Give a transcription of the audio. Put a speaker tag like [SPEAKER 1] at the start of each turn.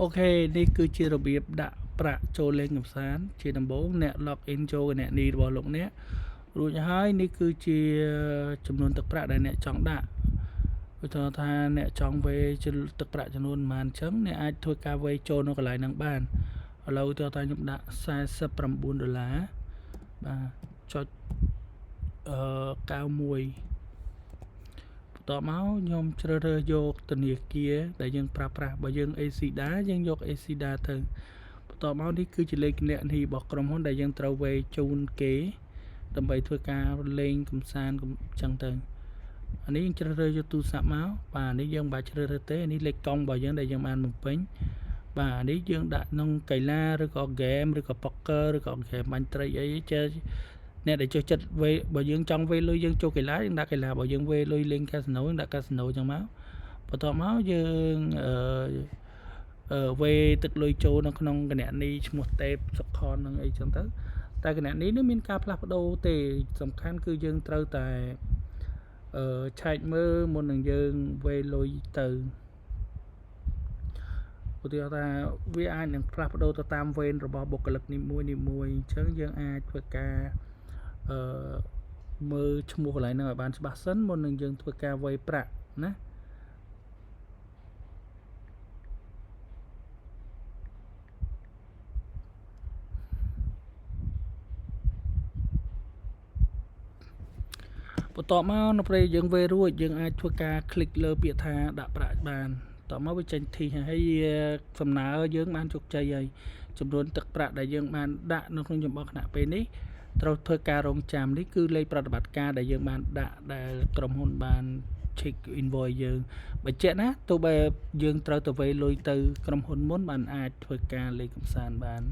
[SPEAKER 1] OK នេះគឺជារបៀបដាក់ប្រាក់ចូលលេងកម្សាន្តជាដំបូងអ្នក log in ចូលគណនីរបស់លោកអ្នករួចហើយនេះគឺជាចំនួនទឹកប្រាក់ដែលអ្នកចង់ដាក់ឧទាហរណ៍ថាអ្នកចង់វេទឹកប្រាក់ចំនួនប៉ុន្មានអញ្ចឹងអ្នកអាចធ្វើការវេចូលនៅកន្លែងហ្នឹងបានឥឡូវឧទាហរណ៍ថាខ្ញុំដាក់49ដុល្លារបាទចុចអឺ91បន្ទាប់មកខ្ញុំជ្រើសរើសយកធនាគារដែលយើងប្រើប្រាស់បើយើង ACLEDA យើងយក ACLEDA ទៅបន្ទាប់មកនេះគឺជាលេខគណនីរបស់ក្រុមហ៊ុនដែលយើងត្រូវវេជូនគេដើម្បីធ្វើការលេងកំសាន្តចឹងទៅអានេះយើងជ្រើសរើសយកទូរស័ព្ទមកបាទនេះយើងមិនបាច់ជ្រើសរើសទេនេះលេខកុងរបស់យើងដែលយើងបានបំពេញបាទនេះយើងដាក់ក្នុងកីឡាឬក៏ហ្គេមឬក៏ប៉ុកកឺឬក៏ហ្គេមបាញ់ត្រីអីចេះអ្នកដែលចូលចិត្តវេបើយើងចង់វេលុយយើងចូលកីឡាយើងដាក់កីឡាបើយើងវេលុយលេងកាស៊ីណូយើងដាក់កាស៊ីណូចឹងមកបន្ទាប់មកយើងអឺវេទឹកលុយចូលនៅក្នុងគណនីឈ្មោះតេបសុខននឹងអីចឹងទៅតែគណនីនេះមានការផ្លាស់ប្ដូរទេសំខាន់គឺយើងត្រូវតែអឺឆែកមើលមុននឹងយើងវេលុយទៅឧទាហរណ៍ថាវាអាចនឹងផ្លាស់ប្ដូរទៅតាមវេនរបស់បុគ្គលិកនីមួយនីមួយអញ្ចឹងយើងអាចធ្វើការអឺមើលឈ្មោះកន្លែងហ្នឹងឲ្យបានច្បាស់សិនមុននឹងយើងធ្វើការវេប្រាក់ណាបន្ទាប់មកនៅពេលយើងវេរួចយើងអាចធ្វើការ click លើពាក្យថាដាក់ប្រាក់បានតមកវាចេញធីហើយសំណើយើងបានជោគជ័យហើយចំនួនទឹកប្រាក់ដែលយើងបានដាក់នៅក្នុងចំបោះខណៈពេលនេះត្រូវធ្វើការរងចាំនេះគឺលេខប្រតិបត្តិការដែលយើងបានដាក់ដែលក្រុមហ៊ុនបាន check invoice យើងបញ្ជាក់ណាទោះបីយើងត្រូវទៅវេលុយទៅក្រុមហ៊ុនមុនបានអាចធ្វើការលេខកំសាន្តបាន។